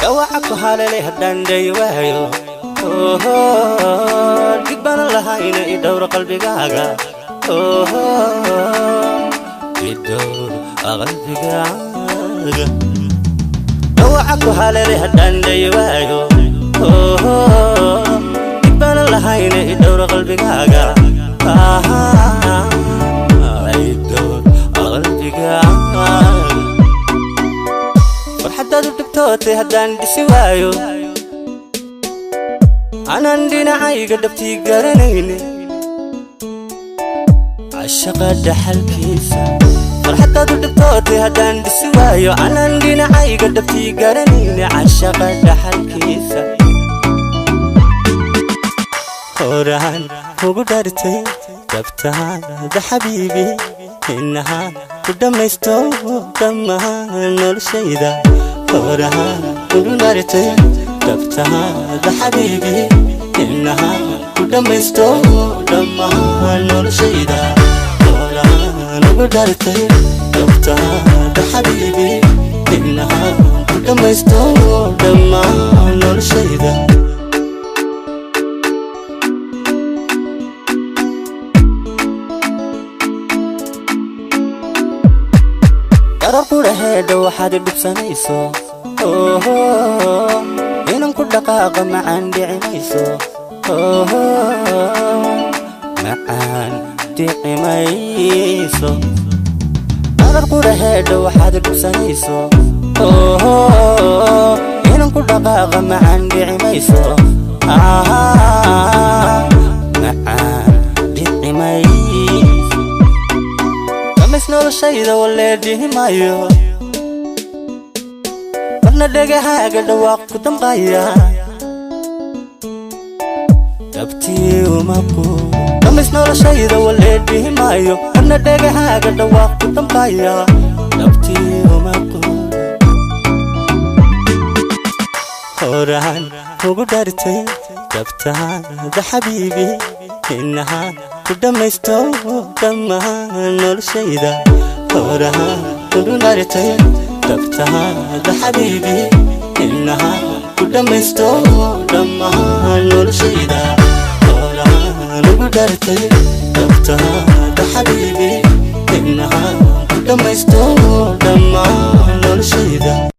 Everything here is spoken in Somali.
Dawaca ku haleelay haddaan day waayo, oho, dhig baanan lahayna, i dhowr qalbigaaga, oho, i dhowr qalbigaaga. Dawaca ku haleelay haddaan day waayo, oho, dhig baanan lahayna, i dhowr qalbigaaga, i dhowr qalbigaaga. Farxaddaad u dhibtootay haddaan dhisi waayo, anaan dhinacayga dhabtii garanayne cashaqa dhaxalkiisa. Farxaddaad u dhibtootay haddaan dhisi waayo, anaan dhinacayga dhabtii garanayne cashaqa dhaxalkiisa. Horaan kugu dhartay dhabtaada xabiibi, inahaan ku dhammaysto dhammaan noloshayda. Horaan kugu dhartay dhabtaada xabiibi, inahaan ku dhammaysto dhammaan noloshayda. Horaan ugu dhartay dhabtaada xabiibi, inahaan ku dhammaysto dhammaan noloshayda. Darar qudhaheedha waxaad dhibsanayso, oho, inan ku dhaqaaqa macaan dhici mayso, oho, macaan dhici mayso. Darar qudhaheedha waxaad dhibsanayso, oho, inan ku dhaqaaqa macaan dhici mayso, macaan dhici mayso. Dhamis noloshayda walee dhihi maayo, marna dhegahaaga dhawaaq ku damqaya dhabtii uma quuro. Dhamis noloshayda walee dhihi maayo, marna dhegahaaga dhawaaq ku damqaya dhabtii uma quuro. Horaan kugu dhartay dhabtaada xabiibi, inahaan ku dhammaysto dhammaan noloshayda. Horaan kugu dhartay dhabtaada xabiibi, inahaan ku dhammaysto dhammaan noloshayda. Horaan ugu dhartay dhabtaada xabiibi, inahaan ku dhammaysto dhammaan noloshayda.